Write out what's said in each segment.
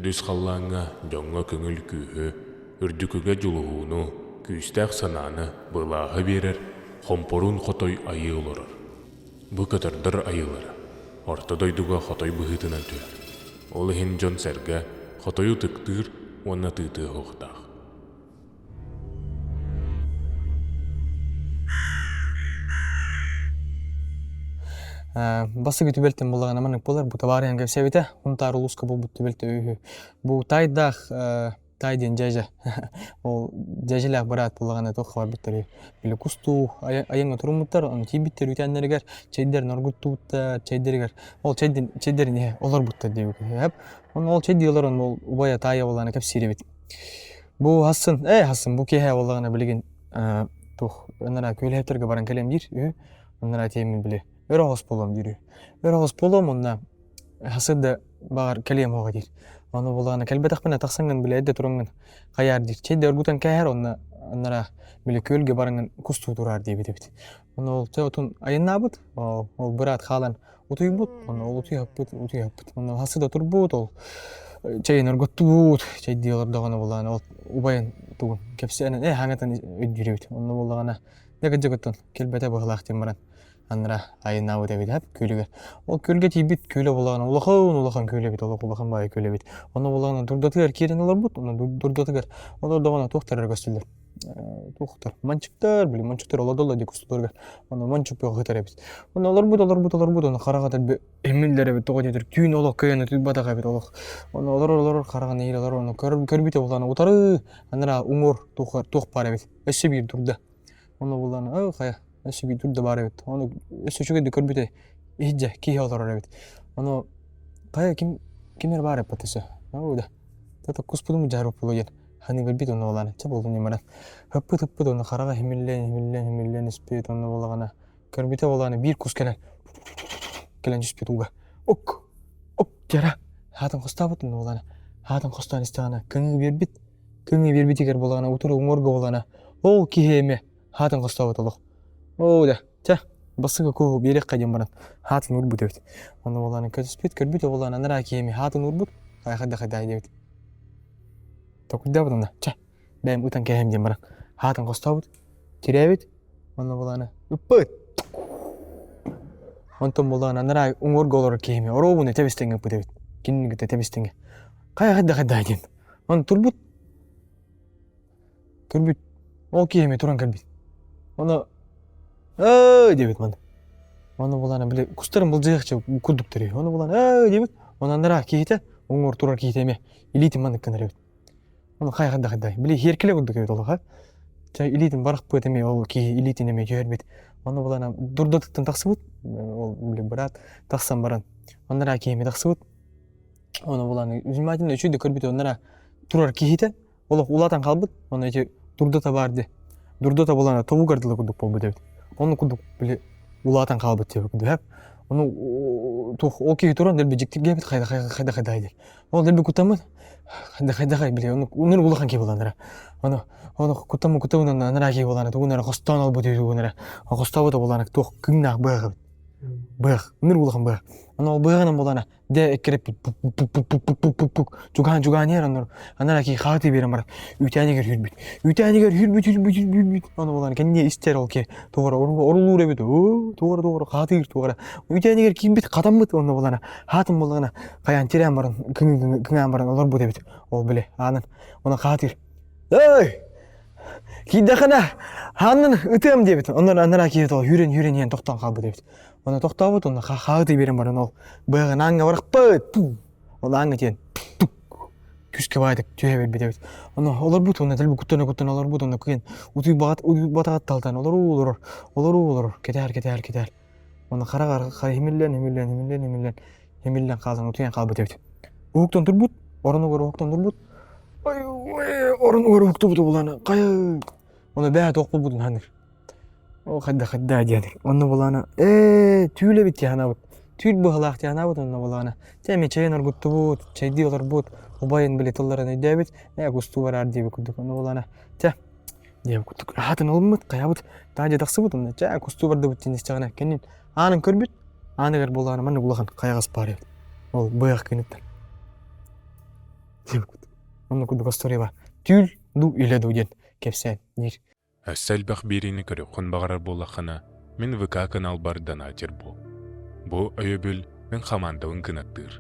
Төрдүс халлааҥҥа дьоҥҥо көҥүл күүһү, үрдүкүгэ дьулуһууну, күүстээх санааны, былааһы биэрэр хомпоруун хотой айыы олорор. Бу көтөрдөр айыылара орто дойдуга хотой быһыытынан түһэр. Ол иһин дьон-сэргэ хотойу ытыктыыр уонна тыытыа суохтаах. Бастакы түбэлтэн буллаҕына маннык буолар. Бу табаарыһым кэпсээбитэ. Хунтаар улууска буолбут түбэлтэ үһү. Бу таайдаах таай диэн дьээдьэ. Ол дьээдьэлээх быраат буоллаҕына туох барбыттар үһү. Били кустуу айаҥҥа туруммуттар, ону тиийбиттэр үүтээннэригэр чэйдэрин оргуттубуттар, чэйдэригэр ол чэйдин чэйдэрин иһэ олорбуттар диэбит. Ону ол чэйдии олорон ол убайа таайа буоллаҕына кэпсиир эбит. Бу хассын, ээ хассын бу киэһэ буоллаҕына билигин туох ынараа күөлэһиттэргэ баран кэлиэм диир үһү. Ынараа тиэммин били өр оҕус буолуом диир үһү. Өр оҕус буолуом уонна хасыр да баҕар кэлиэм оҕо диир. Ону буоллаҕына кэлбэтэхпинэ тахсаҥҥын били эрдэ тураҥҥын хайаар диир. Чэйдэ оргутан кээһэр уонна ынараа били күөлгэ бараҥҥын кустуу тураар диэбит эбит. Ону ол отун айаннаабыт, ол быраат хаалан утуйбут, ону ол утуйаппыт, утуйаппыт. Ону хасы да турбут, ол чэйин оргуттубут, чэйдии олордоҕуна булаан ол убайын тугун кэпсээнин ээ хаҥатан өйдүүр эбит. Онно буоллаҕына дьэ кэлбэтэ быһылаах диэн баран анара айаннаабыт эбит күөлүгэр. Ол күөлгэ тиийбит күөлэ буоллаҕына улахан улахан күөл эбит, олох улахан баайы күөл эбит. Онно буоллаҕына дурдатыгар киирэн олорбут, онно дурдатыгар олордоҕуна туохтар эрэ көстөллөр. Туохтар манчыктар, били мончуктар олодоллор дии кустуларыгар. Ону мончук бөҕө сытар эбит. Ону олорбут, олорбут, олорбут, ону хараҕа дэлби эмиллэр эбит, тоҕо диэтэр түүн олох кыайан утуйбатах эбит олох. Ону олорор, олорор, хараҕын иһиир олорор, ону көрбүтэ буолан утары анараа уҥуор туох туох баар эбит. Өссө биир турда. Ону булан, ой хайа, өссө биир турда баар эбит. Ону өссө үчүгэйдик көрбүтэ, иһирдьэ киһи олорор эбит. Ону хайа ким ким эрэ баар эппит өссө. Оо да. Тата куспутум дьаарбаппыла диэн. Ханыы билбит онно буолааны, чэ буоллун ньымаран. Ыппыт ыппыт онно хараҕа иһимиллэн иһимиллэн иһимиллэн испит онно буоллаҕына көрбүтэ буолааны биир кус кэлэн кэлэн түспүт ууга. Ок ок дьара хаатын хостообут онно буолааны. Хаатын хостоон истэҕинэ кыҥыы биэрбит. Кыҥыы биэрбитигэр буолаҕына утары уҥуорга буолаана ол киһи эмиэ хаатын хостообут олох. Оо да чэ бассыга куһу биэриэххэ диэн баран хаатын уурбут эбит. Онно буолааны көтүспүт көрбүт буолааны анараа киһи эмиэ хаатын уурбут хайа да хайда диэбит. Токуйдаабыт онно, чэ, бэйэм ытан кээһэм диэн баран, хаатын хостообут, тирээбит, онно булаана ыппыт. Онтон булаана анараа уҥуорга олорор киһими оруобуна тэбис-тэҥҥэ ыппыт эбит. Кинини кытта тэбис-тэҥҥэ. Хайа хайда хайда диэн. Ону турбут. Көрбүт. Ол киһими туран кэлбит. Ону эй диэбит маны. Ону булаана били кустарын былдьыахча курдук төрүй. Ону булаана эй диэбит. Ону анараа киһитэ уҥуор турар киһитэ эмиэ илиитин маннык гынар эбит. Ону хайа да хайдай. Били иһиэркилэ курдук эбит олох. Чэ илиитин барахпыт эмиэ ол киһи илиитин эмиэ түһэрбит. Ону булан дурдатыттан тахсыбыт. Ол били быраат тахсан баран оннара киһи эмиэ тахсыбыт. Ону булан внимательно үчүй да көрбүт оннара турар киһитэ олох улаатан хаалбыт. Ону эти дурдата баар ди. Дурдата булана тобугар дылы курдук буолбут эбит. Ону курдук били улаатан хаалбыт диэбит курдук. Ону туох ол киһи туран дэлби дьиктиргээбит хайда хайда хайда диир. Ол дэлби куттаммыт хайда хайда били ону үнүр улахан киһи буолан эрэ. Ону ону куттаммыт куттаммыт анараа киһи буолан тугун эрэ хостоон албыт тугун эрэ хостообута буолан туох күҥнээх быһах эбит. Быһах, үнүр улахан быһах. Ону ол быһаҕынан буолана Дьэ эккирэппит пук-пук-пук-пук-пук чугаһаан чугаһаан иһэр оннор анараа киһи хаатыы биэрэн баран үүтээнигэр үүрбүт үүтээнигэр үүрбүт үүрбүт үүрбүт үүрбүт ону буолан кэнниэ истэр ол киһи туох эрэ орулуур эбит оо туох эрэ туох эрэ хаатыыр туох эрэ үүтээнигэр киирбит хатаммыт онно буолана хаатын буоллаҕына хайаан тирээн баран кыҥаан баран олорбут эбит ол били аанын ону хаатыыр эй киирдэххинэ хаанын ытыам диэбит онон анараа киһи тоҕо үүрэн үүрэн иһэн тохтоон хаалбыт эбит Ону тохтообут уонна хаһыытыы биэрэн баран ол быаҕын ааҥҥа барахпыт ол ааҥҥа тиийэн күүскэ баайдык түһэ биэрбит эбит. Ону олорбут уонна дэлби куттана куттана олорбут уонна кыйын утуйбаҕат утуйбатаҕат талтан олоруу олорор олоруу олорор кэтэһэр кэтэһэр кэтэһэр. Уонна хараҕар химиллэн химиллэн химиллэн химиллэн химиллэн хаалан утуйан хаалбыт эбит. Уһуктан турбут, оронугар уһуктан турбут. Оронугар уһуктубут булан хайа Ону бэйэ туох буолбутун саныыр. Оо хайда хайда диэн. Онно булаана ээ түүл эбит дии санаабыт. Түүл быһалаах дии санаабыт онно булаана. Чэ эмиэ чэйин оргуттубут, чэйдии олорбут, убайын били тылларын өйдөөбүт, ээ кустуу бараар диэбит курдук. Онно булаана чэ диэбит курдук аһатын ылыммыт, хайабыт таһырдьа тахсыбыт онно чэ кустуу бардыбыт диэн истэҕинэ кэннин аанын көрбүт, ааныгар булаана маннык улахан хайаҕас баар эбит. Ол быах күнүттэн. Онно курдук история бар. Түүл дуу илэ дуу диэн кэпсээн диир. Өссө элбэх биэриини көрүөххүн баҕарар буоллаххына, мин ВК каналбар донатер буол. Бу өйөбүл мин хамаандабын кынаттыыр.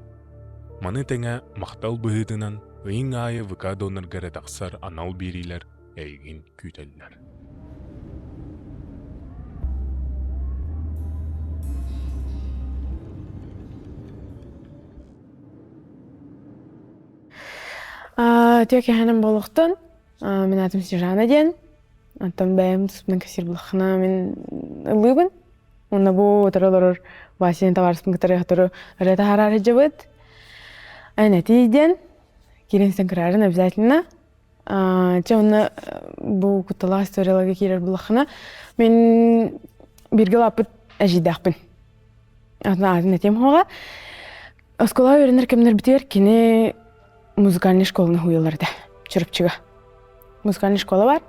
Маны тэҥэ махтал быһыытынан ыйыҥ аайы ВК донорга эрэ тахсар анал биэриилэр эйигин күүтэллэр. Үтүө киэһэнэн буолуохтун. Мин аатым Снежана диэн. Оттон бэйэм туспунан кэпсиир буоллаххына мин ыллыыбын. Уонна бу утары олорор Васяны табаарыспын кытары сотору ырыа таһаарар сылдьабыт. Эн этиий диэн. Киирэн истэн көрөөрүн обязательно. Чэ онно бу кутталаах историяларга киирэр буоллаххына мин бииргэ улааппыт эдьиийдээхпин. Аатын этиэм суоҕа. Оскуолаҕа үөрэнэр кэмнэрбитигэр кини музыкальнай школаны уһуйаллар этэ Чурапчыга. Музыкальнай школа бар.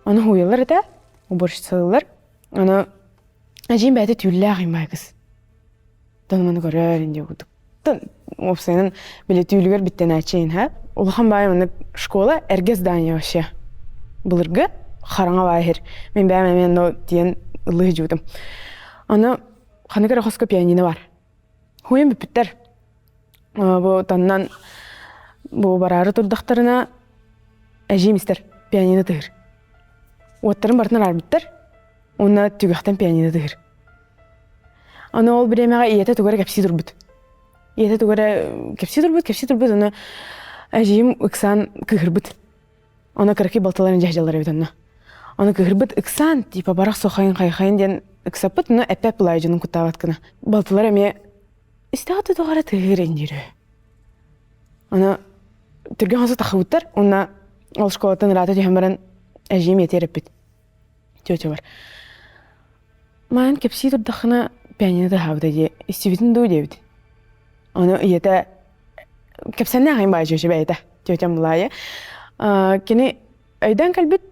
Ону уһуйаллар этэ, уборщицалыыллар. Ону эдьиийим бэйэтэ түүллээх имай кыз. Тон маны көрөр инде курдук. Уопсайынан били түүлүгэр биттэнээччи ха. Улахан баай маннык школа эргэ здание вообще. Былыргы хараҥа баай иһир. Мин бэйэм эмиэ онно тиийэн ыллыы сылдьыбытым. Аны ханнык эрэ хоско пианино бар. Хуйан бүппүттэр. Бу таннан бу бараары турдахтарына эдьиийим истэр пианино тыһыр. Уоттарын барытын араарбыттар. Уонна түгэхтэн пианино тыһыр. Аны ол бириэмэҕэ ийэтэ тугу эрэ кэпсии турбут. Ийэтэ тугу эрэ кэпсии турбут, кэпсии турбут, ону эдьиийим ыксаан кыыһырбыт. Ону кыракый балтыларын дьаһдьаллар эбит онно. Ону кыыһырбыт ыксаан, типа барах сохайын хайхайын диэн ыксаппыт, но эппэт былаайы дьонун куттаабат гына. Балтылар эмиэ истэҕэ туох эрэ тыһыыр диир үһү. Аны түргэн хосу тахыбыттар, уонна ол школаттан ыраата түһэн баран эдьиийим ийэтигэр эппит. Тетя бар. Маайан кэпсии турдаххына пианино тыаһаабыта дии, истибитин дуу диэбит. Ону ийэтэ кэпсэннэ аҕайын баайы чүөчэ бэйэтэ, тетям Мулаайа. Кини өйдөөн кэлбит,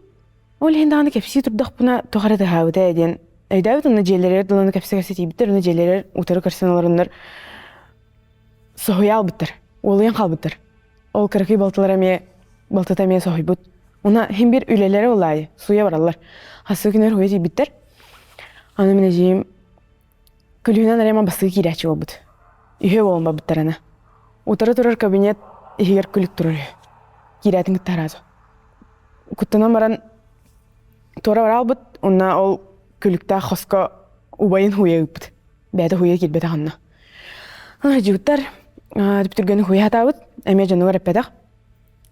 ол иһин даҕаны кэпсии турдахпына туох эрэ тыаһаабыта ээ диэн өйдөөбүт уонна дьиэлэригэр дылы кэпсэ-кэпсэ тиийбиттэр уонна дьиэлэригэр утары көрсөн олороннор соһуйа албыттар, уолуйан хаалбыттар. Ол кыракый балтылара эмиэ балтыта эмиэ соһуйбут. Уна иһин бир үлэлэрэ улаайы, суйа бараллар. Хасыы күнүгэр хуйа тиийбиттэр. Аны мин эдьиийим күлүүнэн арема бастыы киирээччи буолбут. Үһүө буолан барбыттар аны. Утары турар кабинет иһигэр күлүк турар үһү. Киирээтин кытта сразу. Куттанан баран туора бараалбыт, уонна ол күлүктээх хоско убайын хуйа ыыппыт. Бэйэтэ хуйа киирбэтэх онно. Дьыбыттар түптүргэни хуйа сатаабыт, эмиэ дьонугар эппэтэх.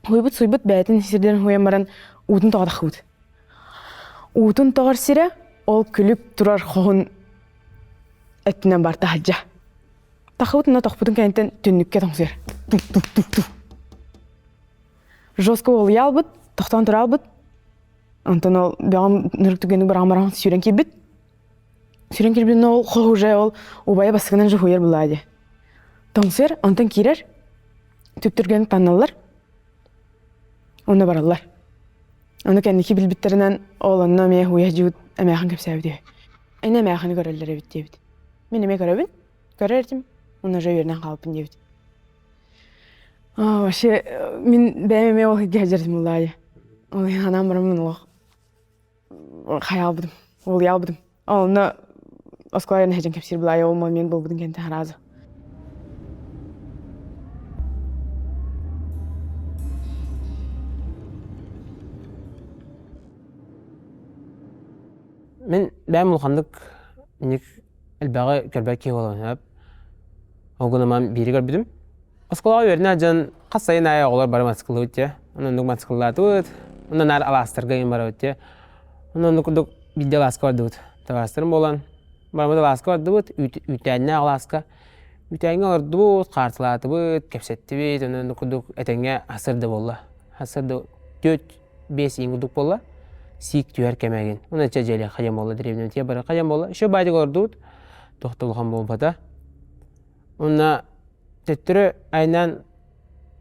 Хуйбут суйбут бэйэтин сирдэрин хуйан баран уутун тоҕо таххыбыт. Уутун тоҕор сирэ ол күлүк турар хоһун өттүнэн бар таһырдьа. Таххыбыт уонна тохпутун кэнниттэн түннүккэ тоҥсуйар. Тук-тук-тук-тук. Жестко уолуйа албыт, тохтоон тура албыт. Онтон ол бөҕөм нырык түгэнник бараҕан бараҕан сүүрэн киирбит. Сүүрэн киирбитин ол хоһ уже ол убайа бастакынан же хуйар булаа дии. Тоҥсуйар, онтон киирэр, түптүргэн танналлар, онно бараллар. Ону кэнники билбиттэринэн ол онно эмиэ хуйа дьиут эмээхин кэпсээбит үһү. Эн эмээхини көрөллөр эбит диэбит. Мин эмиэ көрөбүн, көрөр этим, уонна уже үөрэнэн хаалбыппын диэбит. Вообще мин бэйэм эмиэ ол иһиргэ сылдьар этим улаайы. Ол иһин ханаан бараммын олох хайаалбытым, уолуйаалбытым. Онно оскуола нэһэдьэн кэпсиир былаайа ол момент буолбутун кэнтэ сразу. Мин бэйэм улаханнык инник элбэҕи көрбөт киһи буолабын сөп. Ол гынан биири көрбүтүм. Оскуолаҕа үөрэнэ дьон хас сайын аайы оҕолор бары матсыкыллыбыт дии. Онон оннук матсыкыллаатыбыт. Онно наар алаастарга иҥин барабыт дии. Онно оннук курдук биирдэ алааска бардыбыт. Табаарыстарым буолан барыбыт алааска бардыбыт, үүтээннээх алааска. Үүтээҥҥэ олордубут, хаартылаатыбыт, кэпсэттибит. Онон оннук курдук этэҥҥэ сарсыарда буолла. Сарсыарда 4-5 иин курдук буолла. Сиик түһэр кэмэ игин. Онон чэ дьиэлиэххэ диэн буолла, дэриэбинэбитигэр барыахха диэн буолла. Еще баайдык олордубут. Туох да улахан буолбата. Уонна төттөрү айаннаан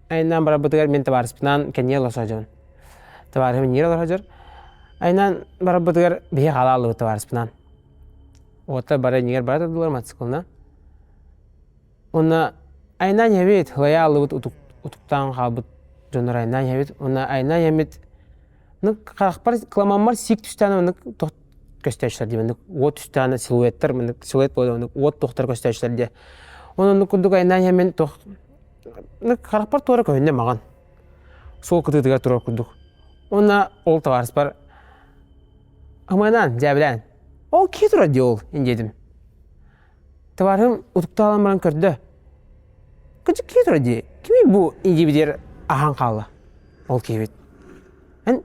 айаннаан барарбытыгар мин табаарыспынаан кэннигэр олоро сылдьабын. Табаарыһым иннигэр олоро сылдьар. Айаннаан барарбытыгар биһиги хаала ааллыбыт табаарыспынаан. Уолаттар бары иннигэр бара турдулар мотоциклынан. Уонна айаннаан иһэбит, ылайа ааллыбыт. утуктаан хаалбыт дьоннор айаннаан иһэбит. Уонна айаннаан иһэммит харахпар кыламаммар сиик түстээн маннык көстөөччүлэр дии маннык уот түстээн силуэттар маннык силуэт буолар маннык уот туохтар көстөөччүлэр диye. Онон оннук курдук айаннаан иһэммин туох харахпар туора көһүннэ маҕан. Суол кытыытыгар турар курдук. Уонна ол табаарыспар ымынаан дьээбилээн ол киһи турар дии ол диэтим. Табаарыһым утуктаалан баран көрдө. Кырдьык киһи турар дии. Кимий бу индиибитигэр аһаан хаалла? Ол киһибит. Эн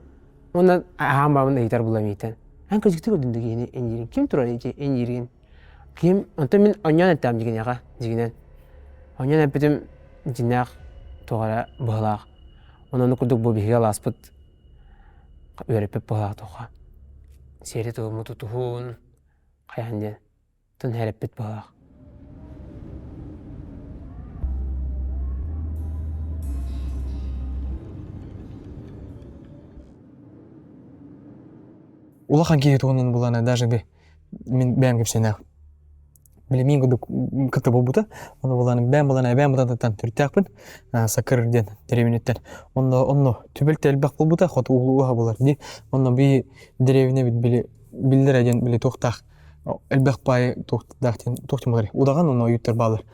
уонна аһаан бараммын ыйытар булам иитэн. Эн кырдьыкты көрдүм да киһини индиирин. Ким турар ити индиирин? Ким онтон мин онньоон эттэҕим дьигинэҕэ дьигинэн. Онньоон эппитим дьиннээх туох эрэ быһылаах. Онон курдук бу биһиги алааспыт үөрэппит быһылаах туохха. Сиэри туһумму тутуһун хайаан диэн. Тын хэрэппит быһылаах. Улахан киһи туһунан булана даже би мин бэйэм кэпсэнээх. Били мин курдук кытта буолбута. Ону булан бэйэм булан эбэм бутатыттан төрүттээхпин. Сакыр диэн дэриэбинэттэн. Онно онно түбэлтэ элбэх буолбута хоту улууһа булар ди. Онно би дэриэбинэбит били биллэрэ диэн били туохтаах элбэх баай туохтаах диэн туох диэн буолар удаҕан онно ойууттар бааллар.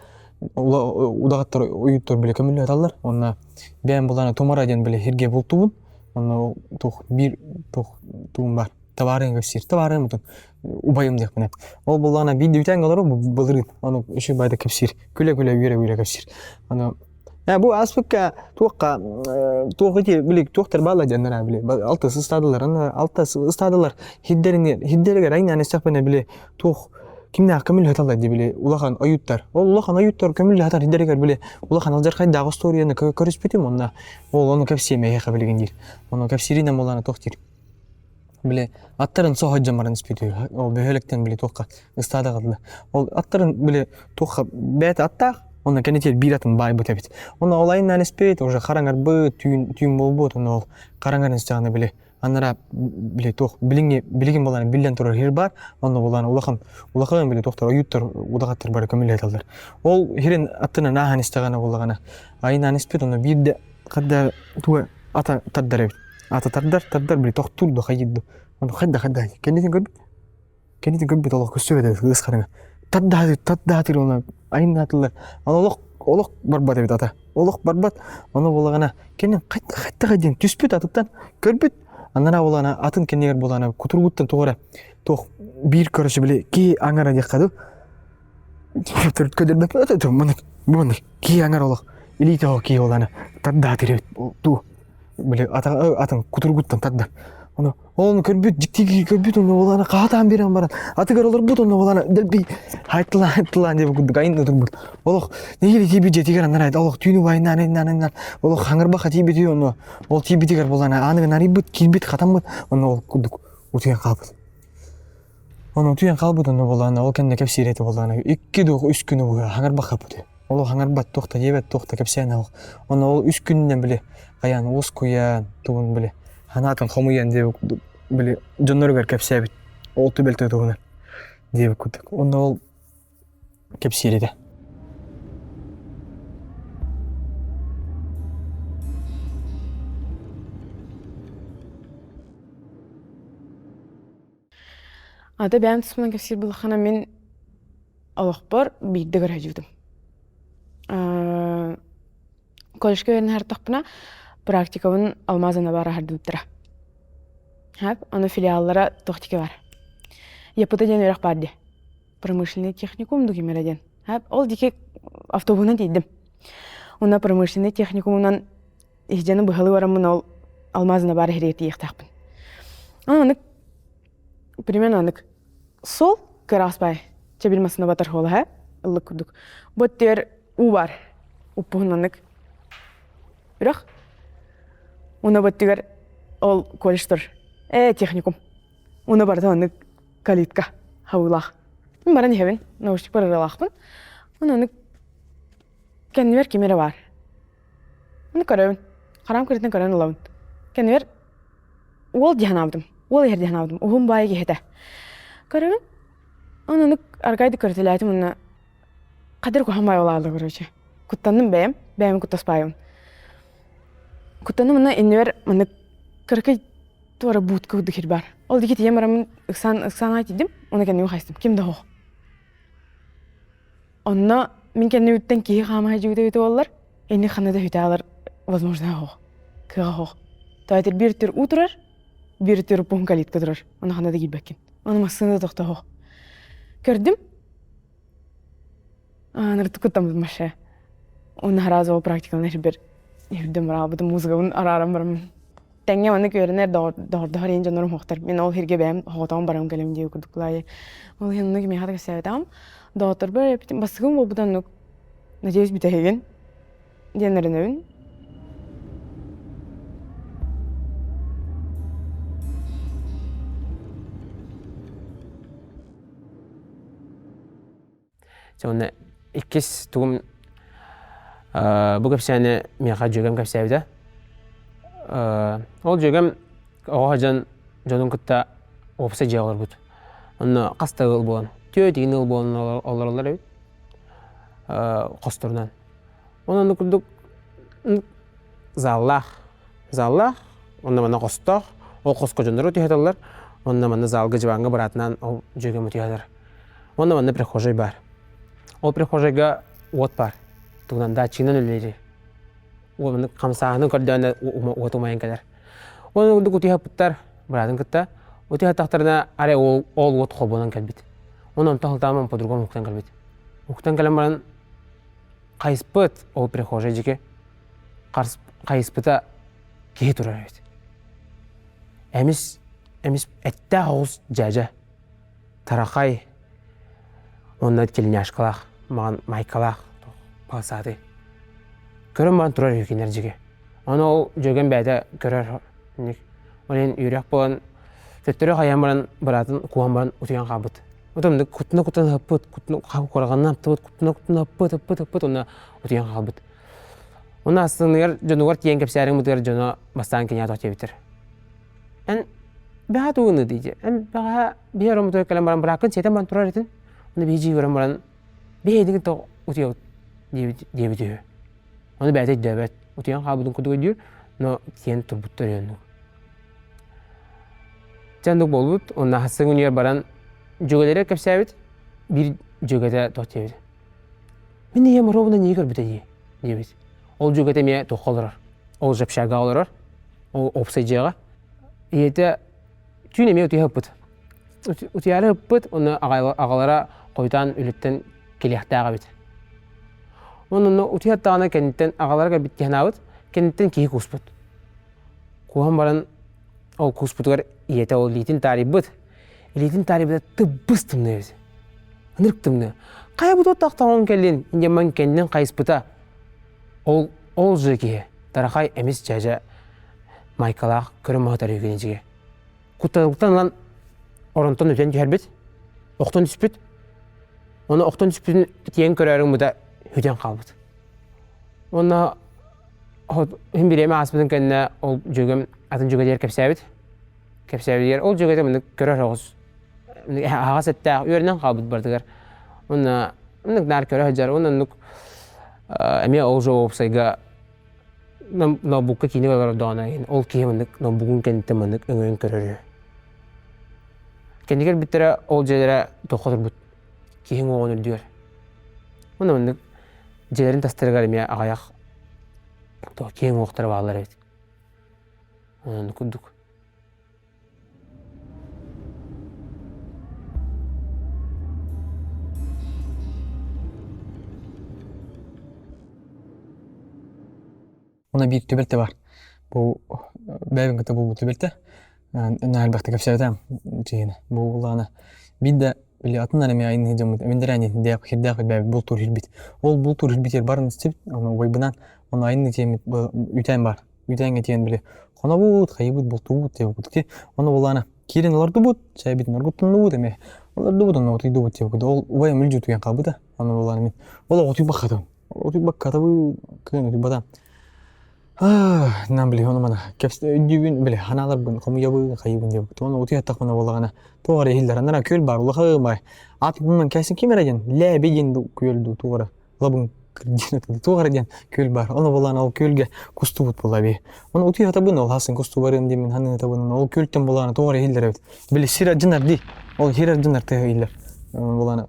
Удаҕаттар ойууттар били көмүллэ аталлар. Онно бэйэм булан тумара диэн били сиргэ бултубун. Онно туох биир туох тугум бар табаарыҥ кэпсиир. Табаарым утун убайым диэхпинэ. Ол буллаҕына биир бүтээн олору былырыын. Ону үчүгэй баайда кэпсиир. Күлэ-күлэ үөрэ-үөрэ кэпсиир. Аны бу ааспыкка туохха туох ити били туохтар баалла диэннэр били алта ыстаадалар алта ыстаадалар хиддэрини хиддэригэр айнаан истэхпинэ били туох кимнээх көмүл хаталлар дии били улахан ойуттар ол улахан ойуттар көмүл хатар хиддэригэр били улахан алдьархайдаах остуоруйаны көрүспүтүм онно ол ону кэпсиэм эһиэхэ билигин диир ону кэпсииринэн буолаана туох диир Били аттарын соһо баран испит үһү. Ол бөһүөлэктэн били туохха ыстаадаҕа дылы. Ол аттарын били туохха бэйэтэ аттаах, онно кэннитигэр биир атын баайбыт эбит. Онно ол айаннаан испит, уже хараҥарбыт, түүн түүн буолбут, онно ол хараҥарын истэҕинэ били анараа били туох билиҥҥи билигин буолан биллэн турар сир баар, онно буолан улахан улахан били туохтар ойууттар удаҕаттар бары көмүллэ сыталлар. Ол сирин аттынан ааһан истэҕинэ буоллаҕына айаннаан испит, онно биирдэ хадда туга ата тардар эбит. Ата тардар, тардар, били тохтуур да хайыыр да. Ону хайда хайда кэннитин көрбүт. Кэннитин көрбүт олох көстүбэт ыыс хараҥа. Тардаатыр, тардаатыр оны айыннаатылар. Аны олох олох барбат эбит ата. Олох барбат. Ону буолаҕына кэннин хайда хайда диэн түспүт атыттан көрбүт. Анараа буолаҕына атын кэннигэр буолаҕына кутуругуттан туох эрэ туох биир көрөсө били киһи аҥара диэххэ дуу. Көдөрбөт маннык бу маннык киһи аҥара олох илиитэ оһо киһи буолаҕына тардаатыр эбит дуу били атын кутуругуттан тардар. Ону ол көрбүт дьикти көрбүт онно буолаана хаатаан биэрэн баран атыгар олорбут онно буолаана дэлби хайтылаан хайтылаан диэбит курдук айын турбут. Олох нэһиилэ тиийбит дьиэтигэр анараа олох түүнү байнаан айнаан айнаан олох хаҥырбаха тиийбит онно ол тиийбитигэр буолаана ааныгын арыйбыт киирбит хатаммыт онно ол курдук утуйан хаалбыт. Ону утуйан хаалбыт онно буолаана ол кэннэ кэпсиир этэ буолаана икки дуох үс күнү быһа хаҥырбаха Ол хаҥарбат туох да диэбэт, туох да кэпсээн оһох. Онно ол үс күнүнэн били хайаан уоскуйан, тугун били ханаатын хомуйан диэбит курдук били дьонноругар кэпсээбит. Ол түбэлтэ туһунан диэбит курдук. Онно ол кэпсиир этэ. Ата бэйэм туспунан кэпсиир буоллаххына мин олохпор биирдэ көрө Колледжка үөрэнэ сырыттахпына практикабын алмазана баар аһардыбыттара. Хап, ону филиаллара туох диэки бар. ЯПТ диэн үөрэх баар дии. Промышленный техникум дуу диэн. Хап, ол диэки автобуһунан тиийдим. Уонна промышленный техникумунан иһдьэни быһалыы бараммын ол алмазына баар иһиригэр тиийиэхтээхпин. Ону примерно анык Сол кыраас баай чэбил массыына батар хуолаһа ыллык курдук. Бу өттүгэр уу баар. Уппуһунаннык үрэх. Уна бу өттүгэр ол колледж тур. Ээ техникум. Уна барыта оннук калитка хабыылаах. Мин баран иһэбин, наушник бараралаахпын. Онон кэннибэр ким эрэ баар. Ону көрөбүн. Хараам кырыытын көрөн ылабын. Кэннибэр уол дии санаабытым. Уол иһэр дии санаабытым. Уһун баайы киһи этэ. Көрөбүн. Онон аргайды көрүтэлээтим уонна хадыр куһаҕан баайы олаалла короче. Куттанным бэйэм. Бэйэм куттаспаайым. Куттаным мына иннибэр маннык кыракый туора буутка курдук хир баар. Ол диэки тиийэн бараммын ыксаан ыксаан тиийдим, уонна кэннибин хайыстым. Ким да суох. Онно мин кэннибиттэн киһи хаама сылдьыбыта эбитэ буоллар, инник ханна да сүтэ алар возможно суох, кыаҕа суох. Тоҕо биир өттүгэр уу турар, биир өттүгэр уппуһун калитка турар, ону ханна да киирбэккин. Ону массыына да тохтоо суох. Көрдүм, Ынырык куттаммытым вообще. Уонна сразу практиканы сирбэр иһирдим бараабытым музыкабын арааран бараммын. Тэҥҥэ маннык үөрэнэр доҕордоһор иһин дьоннорум суохтар. Мин ол сиргэ бэйэм соҕотоҕун барам кэлим диye курдук лаайы. Ол иһин оннук миэхэ да кэпсээбэтэҕим. Доҕотторбор эппитим бастакым буолбута оннук. Надеюсь бүтэһигин диэн эрэнэбин. Уонна иккис тугум бу кэпсээни миэхэ дьүөгэм кэпсээбитэ. Ол дьүөгэм оҕо сылдьан дьонун кытта уопсай дьиэҕэ олорбут. Онно хас да ыал буолан, түөрт игин ыал буолан олороллор эбит хосторунан. Онон курдук заллаах, заллаах, онно манна хостоох, ол хоско дьоннору түһэтэллэр, онно манна залга дьыбаҥҥа быраатынаан ол дьүөгэм утуйаллар. Онно манна прихожай баар. Ол прихожайга уот баар. Тугунан датчигынан үлэлиир. Уонна хамсааһынын көрдөөн уот умайан кэлэр. Онон курдук утуйаппыттар быраатын кытта. Утуйаттахтарына арай ол, ол уот холбонон кэлбит. Онон онтон сылтаан по-другому уһуктан кэлбит. Уһуктан кэлэн баран хайыспыт ол прихожай дьики хайыспыта киһи турар эбит. Эмис эмис эттээх оҕус дьээдьэ Тарахай уонна тельняшкалаах, маҕан майкалаах полосатый. Көрөн баран турар үһү кинилэр дьиги. Ону ол дьүөгэм бэйэтэ көрөр Ол иһин үөрэх буолан төттөрү хайаан баран быраатын кууһан баран утуйан хаалбыт. Утумнук куттана куттана ыппыт, куттана кураҕанна аптыбыт, куттана куттана ыппыт, ыппыт, ыппыт уонна утуйан хаалбыт. Уонна астыныгар дьонугар тиийэн кэпсээриҥ бытыгар дьоно бастаан киниэхэ туох диэбиттэр. Эн бэҕэһээ тугун ыытый Эн бэҕэһээ биһи ороммутугар кэлэн баран бырааккын сиэтэн баран турар этин. Ону биһи дьиэ көрөн баран биһиги тоҕо утуйабыт диэбит диэбит үһү. Ону бэйэтэ өйдөөбөт. Утуйан хаалбытын курдук өйдүүр, но тиийэн турбуттар үһү оннук. Дьэ оннук буолбут. Уонна хассын күнүгэр баран дьүөгэлэрэ кэпсээбит. Биир дьүөгэтэ туох диэбит. Мин ийэм оруобуна ньии көрбүтэ дии диэбит. Ол дьүөгэтэ эмиэ туохха олорор? Ол же общага олорор. Ол уопсай дьиэҕэ. Ийэтэ түүн эмиэ утуйа ыппыт. Утуйаары ыппыт, уонна аҕалара хойутаан үлэттэн кэлиэхтээх эбит. Онон онно утуйа аттаҕына кэнниттэн аҕалара кэлбит киһи анаабыт, кэнниттэн киһи кууспут. Кууһан баран ол кууспутугар ийэтэ ол илиитин таарыйбыт. Илиитин таарыйбыта тыббыс тымныы эбит. Ынырык тымныы. Хайа бу туохтаах кэллин, инньэ кэннин хайыспыта. Ол ол же киһи Тарахай эмис дьээдьэ майкалаах көрө моһотор үгүнүдьигэ. Кутталыттан ылан оронтон үтэн түһэрбит, охтон түспүт. Оны охтон түспүтүн тиэн көрөөрү мыта хүтэн хаалбыт. Онно иһин бириэмэ ааспытын кэннэ ол дьүөгэм атын дьүөгэтигэр кэпсээбит. Кэпсээбитигэр ол дьүөгэтэ маны көрөр оҕус аһаҕас эттээх үөрэнэн хаалбыт барытыгар. Уонна оннук наар көрө сылдьар уонна оннук эмиэ ол же уопсайга ноутбукка киинэ олордоҕуна ол киһи маннык ноутбугун кэнниттэн маннык өҥөйөн көрөр үһү. Кэннигэр бүттэрэ ол дьиэлэрэ туохха турбут киһи уҥуоҕун үрдүгэр. Уонна маннык дьиэлэрин тастарыгар эмиэ аҕыйах туох киһи уҥуохтара бааллар эбит. Оннук курдук. Уонна биир түбэлтэ баар. Бу бэйэбин кытта буолбут түбэлтэ. Наһаа элбэхтик кэпсээбэтим дьиэни. Бу улаана биир да били атын эмиэ айанныыр дьоммут эминдэрээни хирдээх бэйэбит бултуур иһирбит. Ол бултуур иһирбитигэр барын истибит, ону убайбынаан ону айанныы тиэммит үүтээн баар. Үүтээҥҥэ тиийэн били хонобут, хайыбыт, бултуубут диэбит ити. Ону булаана киирэн олордубут, чэйбитин оргуттуннубут эмиэ. Олордубут, онно утуйдубут диэбит. Ол убайым үлдьү утуйан хаалбыта. Ону булаана мин ол утуйбаккатым. Утуйбаккатабы кыайан утуйбатам. Нам били ону мана өйдүүбүн били ханааларбын хомуйабын хайыбын диэбит. Ону утуйаттахпына буоллаҕына туох эрэ иһиллэр. Анараа күөл баар улахан баай. Аат кэсин ким эрэ диэн лээби диэн күөл дуу туох эрэ лабын. Туох эрэ диэн күөл баар. Ону булан ол күөлгэ кустубут буолла бии. Ону утуйа сатабын ол хасын кусту барыам диэммин ханыы сатабын. Ол күөлтэн булаана туох эрэ иһиллэр эбит. Били сир ардьынар дии. Ол сир ардьынар тыаһа иһиллэр. Ону булаана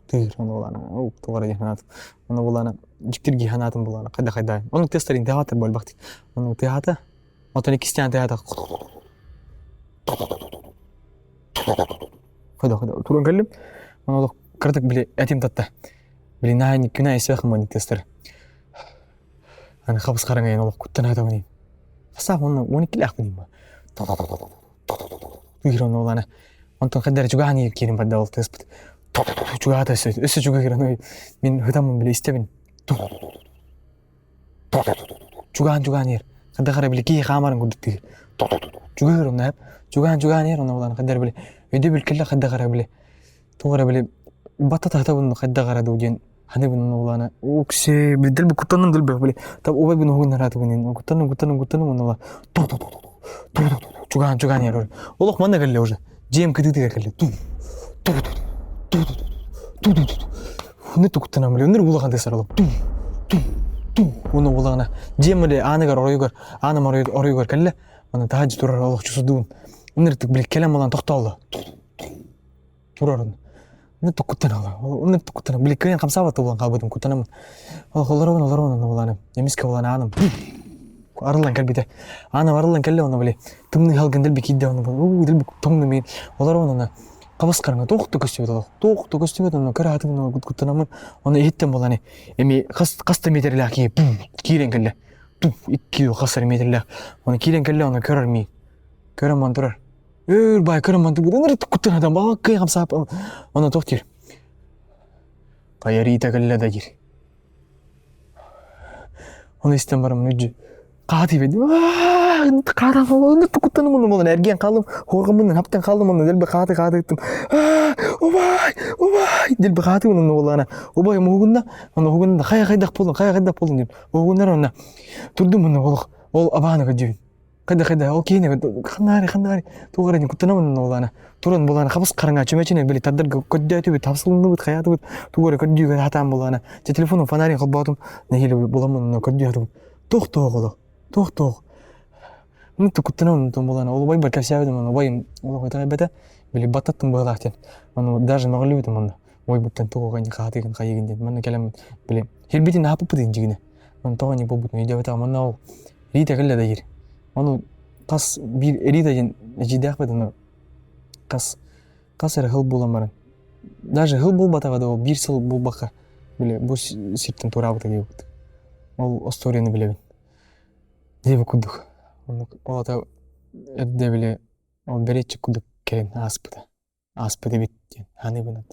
тыыр ону булаана туох эрэ диэн санаатым. Ону булаана дьиктиргии санаатым булаана хайда хайда. Ону тыастарын тыаһаатар буолбахтык. Ону тыаһаата. Отон иккистээн тыаһаата. Хайда хайда туран кэллим. Ону олох кыратык били этим татта. Били наһаа күн аайы сыах маннык Аны хабыс хараҥайан олох куттанаатабын. Хасаах онно 12-лээхпин Тугир онно улаана. Онтон хайдара чугаһан иһэр киирин барда ол тыаспыт. Чугаһата өссө өссө чугаһыран мин хытаммын били истэбин. Чугаһан чугаһан иһэр. Хайдах эрэ били киһи хаамарын курдук тыыр. Чугаһыр онно эп. Чугаһан чугаһан иһэр онно улаана хайдара били өйдөбүл кэллэ хайдах эрэ били туох эрэ били баттатаатабын хайдах эрэ дуу диэн ханыбын улаана уксе билдер бу куттанным дылбэх били таб убай бун угун наратыбын куттанным куттанным куттанным онно ту ту ту ту ту чугаан чугаан ярор олох манна кэллэ уже дьиэм кытыытыгар кэллэ ту ту ту ту ту ту ту ту Уну туктанам биле өнөр улахан тесаралап ту ту ту уну улаана дьиэм эле ааныгар оройугар ааным оройугар кэллэ аны таһаджы турар олохчусудуун ыныртык били кэлэн балан тохтоолло турарын. Оны куттан ала. Оны куттан. Били кыайан хамсаабат буолан хаалбытым куттанаммын. Олоробун олоробун онно буланым. Эмискэ булан ааным. Арыллан кэлбитэ. Ааным арыллан кэллэ онно били тымныы халгын дэлби киирдэ онно уу дэлби тоҥну миин. Олоробун онно хабыс хараҥа туох да көстүбэт олох. Туох да көстүбэт онно кыра атым куттанаммын. Онно иһиттэн булан эми хас хас да метрлээх киһи киирэн кэллэ. Икки хас эрэ метрлээх. Оны киирэн кэллэ онно көрөр миин. Көрөн ман турар. Өр бай көрөн мантык ынырык куттанадан балаккай хамсаап оны туох диир Хайарита кэллэ да диир Оны истэн барам нүдьү хааты бэди хаатан ынырык куттаным онно болон эргиэн хаалым хуорҕаммын хаптан хаалым онно дэлби хааты хааты ыттым убай убай дэлби хааты онно болаана убай муһугунна онно уһугунна хайа хайдах буоллун хайа хайдах буоллун диэн уһугуннар онно турдум онно олох ол абааны көрдүүбүн Хайда хайда ол киһини ханнаары ханнаары туох эрэ куттанабын буолаана туран буолаана хабыс хараҥа чүмэчинэн били тардарга көрдөөтүбүт хапсылынныбыт хайаатыбыт тугу эрэ көрдүүгэ сатаан буолаана дьэ телефону фонарин холбоотум нэһиилэ буламмын көрдүү сатабын туох туох олох туох туох ну куттанабын буолаана ол убайбар кэпсээбитим ону убайым олох итэҕэйбэтэ били баттаттым быһыылаах диэн ону даже мөҕүллүбүтүм онно убайбыттан туох оҕо хаатыгын хайыгын диэн манна кэлэммин били хирбитин аһаппыппыт дьигинэ Онтон тоҕо не буолбутун өйдөөбөтөҕүм уонна ол Рита кэллэ да диир. Ону хас биир Рита диэн эдьиийдээхпит ону хас хас эрэ сыл буолан баран даже сыл буолбатаҕа да ол биир сыл буолбакка били бу сиртэн туораабыта диэбит. Ол остуоруйаны билэбин. Диэбит курдук. Оннук ол ата эрдэ били ол бэриэтчик курдук кэлин ааспыта. Ааспыт эбит диэн саныыбын.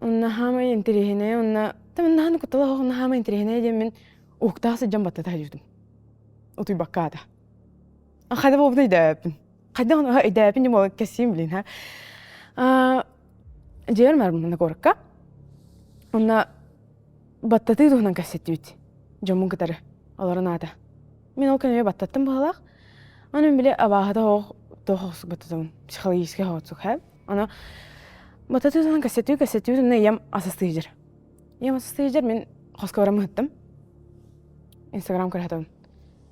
Онно хаамай интэриэһинэй онно наһаа куттала суох хаамай интэриэһинэй диэн мин уһуктаах сылдьан баттата сылдьыбытым. Утуйбакка аата. Хайда буолбутун өйдөөбөппүн. Хайдах ону өйдөөбөппүн диэн буолан кэссиим билин ха. Дьиэбэр барбын куоракка. Онно баттатыы туһунан кэпсэттибит дьоммун кытары олорон аата. Мин ол күн баттаттым быһыылаах. Аны били абааһыта оһох туох оҕусук баттатабын психологическай оҕусук һэ. Аны баттатыы туһунан кэпсэтии кэпсэтии онно ийэм асастыы дьэр. Ийэм асастыы дьэр мин хоско баран ыһыттым. Инстаграм көрө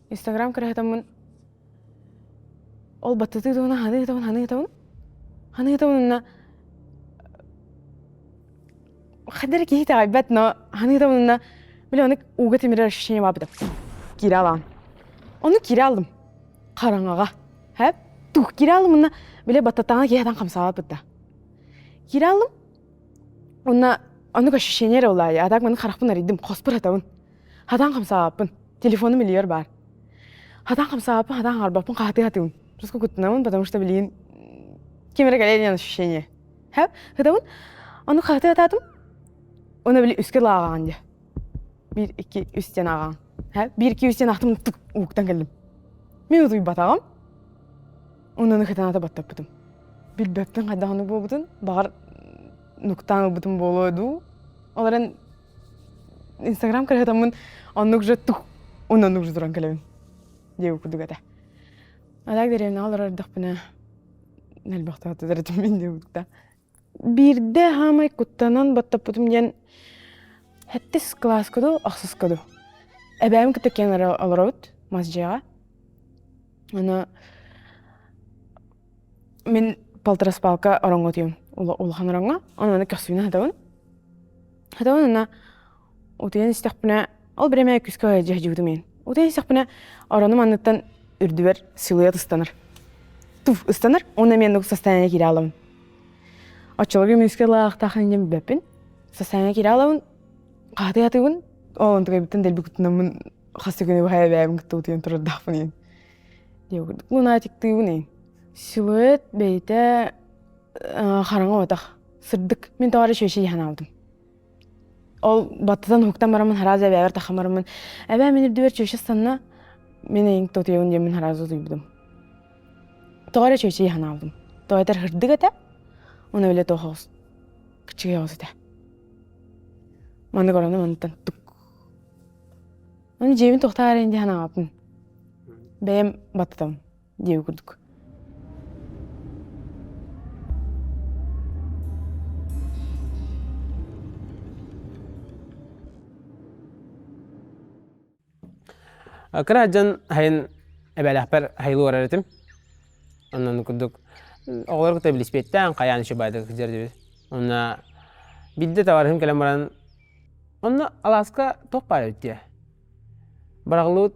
Инстаграм көрө Ол баттатыы туһунан ханыы ыытабын, ханыы ыытабын. Ханыы ыытабын уонна хайда эрэ киһи итэҕэйбэт, но ханыы ыытабын уонна били ону ууга тимирэр ощущение баабыта. Киирэ алаан. Ону киирэ алдым. Хараҥаҕа. Хэп, тух киирэ алдым уонна били баттатаҕына киһи хатан хамсаабат да. Киирэ алдым. Уонна оннук ощущение эрэ улаайа. А так маны харахпын арыйдым, хоспор хатабын. Хатан хамсаабаппын. Телефонум илиигэр баар. Хатан хамсаабаппын, хатан хаҥарбаппын, хаһытыы хатыыбын. Просто куттанабын, потому что билигин ким эрэ кэлэр диэн ощущение. Хэп, хытабын. Ону хаһытыы хатаатым. Оны били үскэ лааҕаҕын дьэ. Биир, икки, үс диэн ааҕаҕын. Хэп, биир, икки, үс диэн аахтым, тук ууктан кэллим. Мин утуйбатаҕым. Онно хытаната баттаппытым. Билбэппин хайдах оннук буолбутун, баҕар нуктаан ылбытым буолуо дуу. Ол эрэн Инстаграм кыраһытаммын оннук же тух оннук же туран кэлэбин. диэбит курдук этэ. А так дэриэбинэҕэ олорор эрдэхпинэ элбэхтэ баттатар этим мин диэбит Биирдэ хаамай куттанан баттаппытым диэн сэттис кылааска дуу, ахсыска дуу. Эбээм кытта киэн олоробут мас дьиэҕэ. Аны мин полтораспалка ороҥҥо утуйум улахан ороҥҥо. Ону аны көхсүбүнэн сытабын. Сытабын уонна утуйан истэхпинэ ол бириэмэ күүскэ дьиһдьибитим иһин. Утуйан истэхпинэ оронум анныттан үрдүбэр силуэт ыстанар. Туф ыстанар уонна мен состояние киирэ аламын. Оччолорго мүскэ ылаахтаах инньэ билбэппин. Состояние киирэ аламын, хаатыы атыыбын, ол онтукайбыттан дэлби куттанаммын хас да күнү быһа эбээбин кытта утуйан турардаахпын иһин. Диэбит лунатиктыыбын иһин. Силуэт бэйэтэ хараҥа отах, сырдык. Мин тоҕо эрэ чүөчэ иһэн аалдым. Ол баттатан уһуктан бараммын хараас эбээбэр таххан бараммын эбээ мин үрдүбэр чүөчэ ыстанна мин эйиҥ тотуйабын диэммин хараас утуйбутум. Тоҕо эрэ чүөчэ иһэн аалдым. Тоҕо этэр сырдык этэ, уонна бile туох оҕус кыччыгый оҕус этэ. Маннык орону мантан тук. Аны дьиэбин туохтаа эрэ дии санаабаппын. Бэйэм баттатабын диэбит курдук. Кыра дьон хайын эбэлээхпэр хайылыы барар этим. Онон курдук оҕолор кытта билиспиэттээн хайаан еще баайдык сылдьар диэбит. Онно биирдэ табаарыһым кэлэн баран онно алааска туох баар эбит диэ. Быраҕыллыбыт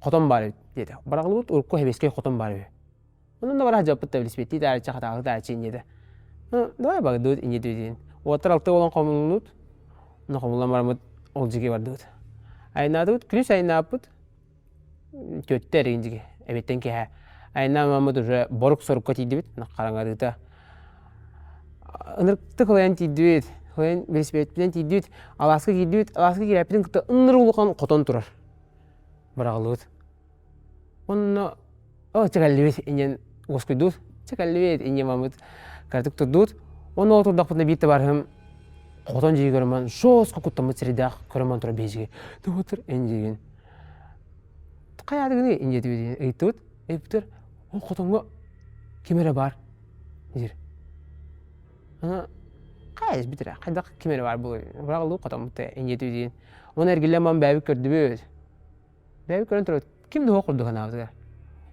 хотон баар эбит диэтэ. Быраҕыллыбыт урукку сэбиэскэй хотон баар үһү. Онон да бара дьаппыт да билиспиэттии таарычча хатаалы тааччы инньэтэ. Ну, давай багдыбыт инньэ диэн. Уоттар алты буолан хомуллунут. Онно хомуллан бараммыт ол дьиги бардыбыт. Айнаатыбыт, күнүс айнааппыт. Түөттэ эригин дьиги, эбиттэн киэһэ. Айнаамаммыт уже борук-сорукка тиийдибит, хараҥарыыта. Ынырыктык ылайан тиийдибит. Ылайан велосипедпинэн тиийдибит. Алааска киирдибит. Алааска киирээппитин кытта ынырык улахан хотон турар. Быраҕыллыбыт. Онно оо чэкэллибит инньэн уоскуйдубут. Чэкэллибит инньэ маммыт кыратык турдубут. Онно ол турдахпытына биир табаарыһым хотон дьиэ көрөмөн жестко куттаммыт сирдээх көрөмөн турар биһиги. Тугутур эн дьиэгин. Хайаатыгыный инньэ диэн ыйыттыбыт. Ыйыппытар ол хотоҥҥо ким эрэ баар диир. Хайа бүтэрэ хайдах ким эрэ баар буолуой быраҕыллыбыт хотоммут инньэ диэн. Уонна эргиллэн баран бэйэбит көрдүбүт. Бэйэбит көрөн турабыт ким да суох курдук санаабытыгар.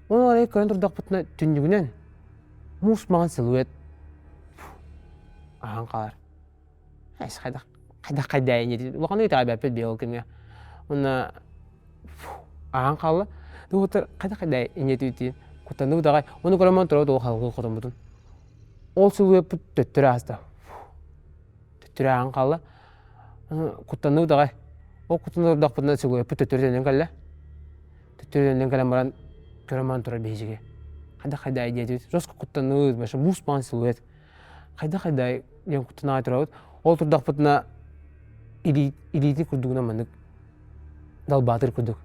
Ону арай көрөн турдахпытына түннүгүнэн муус маҥан силуэт аһан хаалар. Эс хайдах хайдах хайдаа инньэ улаханнык итэҕэйбэппит биһиги ол кэмҥэ. Уонна аһан хаалла. Тугутар хайдах хайдаа инньэ түүтүү куттанныбыт аҕай. Ону көрөн турабыт ол халгыы хотоммутун. Ол силуэппут төттөрү ааста. Төттөрү ааһан хаалла. Куттанныбыт аҕай. Ол куттана турдахпытына силуэппут төттөрү төннөн кэллэ. Төттөрү төннөн кэлэн баран көрөн баран турар биһиги. Хайдах хайдаа диэтибит. Жестко куттанныбыт, вообще муус маҥан силуэт. Хайдах хайдаа диэн куттана аҕай турабыт. Ол турдахпытына илиитин курдугунан маннык далбаатыр курдук.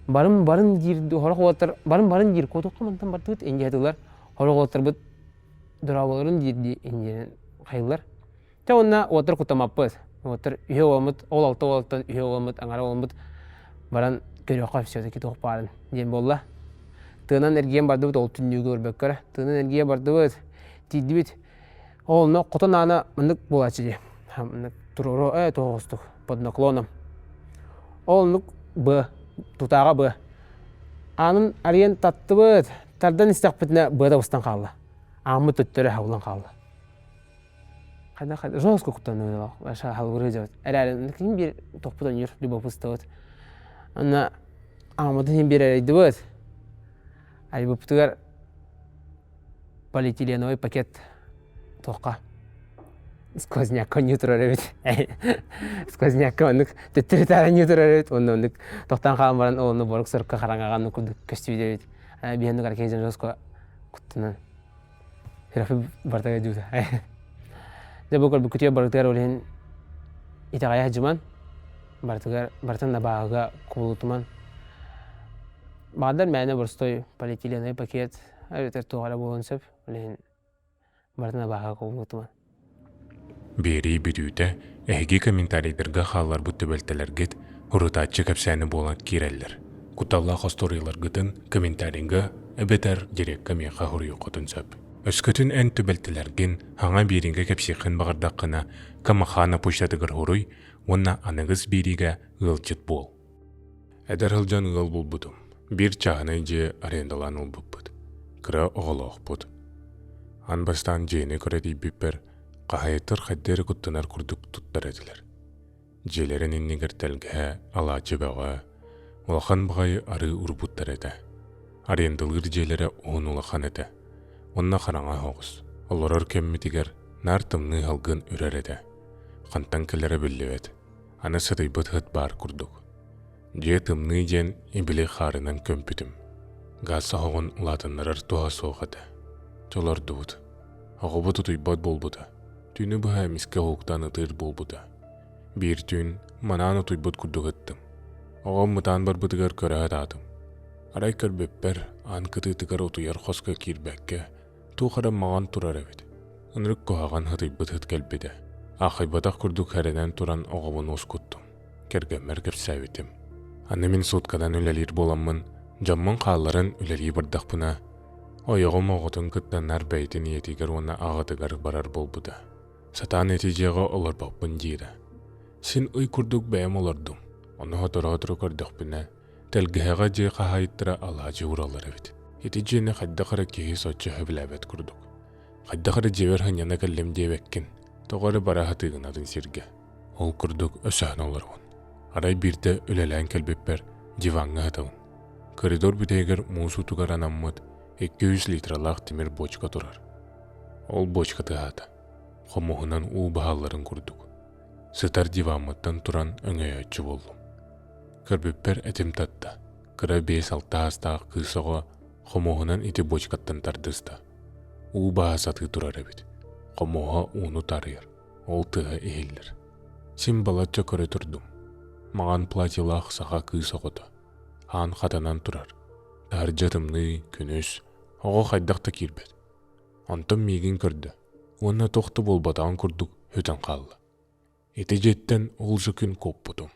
Барын барын диир сорох уолаттар барын барын диир куотуохха мантан бардыбыт инньэ хатылар. Сорох уолаттарбыт дорооболорун диир инньэнэн хайыллар. Тэ уонна уолаттар куттаммаппыт. Уолаттар үһү уоламмыт, ол алта уолаттан үһү уоламмыт, аҥара уоламмыт баран көрүөххэ все-таки туох баарын диэн буолла. Тыанан эргийэн бардыбыт, ол түннүгү көрбөккө эрэ. Тыанан эргийэ бардыбыт, тиийдибит. Ол онно хотон аана маннык буолааччы дии. Маннык туруору тоҕустук под наклоном. Ол оннук быа, тутааҕа быа. Аанын арыйан таттыбыт, тардан истэхпитинэ быата быстан хаалла. Ааммыт төттөрү аһыллан хаалла. Хайдах жестко куттаныы халбырыы дьабыт. Эрээри ким биир тохпут ойнуур любопытствовать. Онно ааммытын иһин биир эрийдибит. Айбыппытыгар полиэтиленовый пакет туохха сквознякка ойнуу турар эбит. Сквознякка оннук төттөрү-таары ойнуу турар эбит. Онно оннук тохтоон хаалан баран ол онно борук-сорукка хараҥаҕа оннук курдук көстүбүт эбит. Биһи оннук аркей жестко куттанан Барытыгар дьуута. Дьэ бу көрбүккүтүгэр барытыгар ол иһин итэҕэйэ сылдьыман, барытыгар барытын абааһыга кубулутуман. Баҕардар мээнэ боростуой полиэтиленовый пакет эбэтэр туох эрэ буолуон сөп, ол иһин барытын абааһыга кубулутуман. Биэрии бүтүүтэ эһиги комментарийдарга хаалларбыт түбэлтэлэргит урутааччы кэпсээни буолан киирэллэр. Кутталлаах остуоруйаларгытын комментарийга эбэтэр дирекка миэхэ суруйуоххутун сөп. Өскөтүн эн түбэлтэлэргин хаҥа биэриигэ кэпсиэххин баҕардаххына, Камахана почтатыгар суруй уонна аныгыс биэриигэ ыалдьыт буол. Эдэр сылдьан ыал булбутум. Биир чааһынай дьиэ арендалаан ылбыппыт. Кыра оҕолоохпут. Аан бастаан дьиэни көрө тиийбиппэр, хаһаайыттар хайда эрэ куттанар курдук туттар этилэр. Дьиэлэрин иннигэр тэлгэһэ, алаадьы бөҕө, улахан баҕайы арыы урбуттар этэ. Арендалыыр дьиэлэрэ уһун улахан этэ. Онно хараҥа оҕус. Олорор кэммитигэр наар тымныы салгын үрэр этэ. Хантан кэлэрэ биллибэт. Аны сытыйбыт ыт баар курдук. Дьиэ тымныы диэн ибили хаарынан көмпүтүм. Газ оһоҕун улаатыннарар туһа суох этэ. Чолордубут. Оҕобут утуйбат буолбута. Түүнү быһа эмискэ уһуктан ытыыр буолбута. Биир түүн манаан утуйбут курдук ыттым. Оҕом мытаан барбытыгар көрө сатаатым. Арай көрбүппэр, аан кытыытыгар утуйар хоско киирбэккэ, туох эрэ маҕан турар эбит. Ынырык куһаҕан ытыйбыт ыт кэлбитэ. Аахайбатах курдук эрэнэн туран оҕобун уоскуттум. Кэргэммэр кэпсээбитим. Аны мин сутканан үлэлиир буоламмын, дьоммун хаалларан үлэлии бардахпына, ойоҕум оҕотун кытта наар бэйэтин ийэтигэр уонна аҕатыгар барар буолбута. Сатаан ити дьиэҕэ олорбоппун диирэ. Син ый курдук бэйэм олордум. Ону сотору-сотору көрдөхпүнэ, тэлгэһэҕэ дьиэ хаһаайыттара алаадьы уураллар эбит. Ити дьиэни хайдах эрэ киһи соччо сөбүлээбэт курдук. Хайдах эрэ дьиэбэр сынньана кэллим диэбэккин, тоҕо эрэ бара сатыыгын атын сиргэ. Ол курдук өсөһөн олоробун. Арай биирдэ үлэлээн кэлбиппэр диваҥҥа сытабын. Коридор бүтэһигэр муус уутугар анаммыт 200 литралаах тимир бочка турар. Ол бочка тыаһаата. Хомуһунан уу баһалларын курдук. Сытар диваммыттан туран өҥөйөөччү буоллум. Көрбүппэр этим татта. Кыра 5-6 саастаах кыыс оҕо хомуһунан ити бочкаттан тардыста. Уу баһа сатыы турар эбит. Хомуһа ууну тарыйар. Ол тыаһа иһиллэр. Син балачча көрө турдум. Маҥан платьелаах саха кыыс оҕото. Аан хатанан турар. Таһырдьа тымныы, күнүс, оҕо хайдах да киирбэт. Онтон миигин көрдө уонна туох да буолбатаҕын курдук сүтэн хаалла. Ити дьиэттэн ол же күн куоппутум.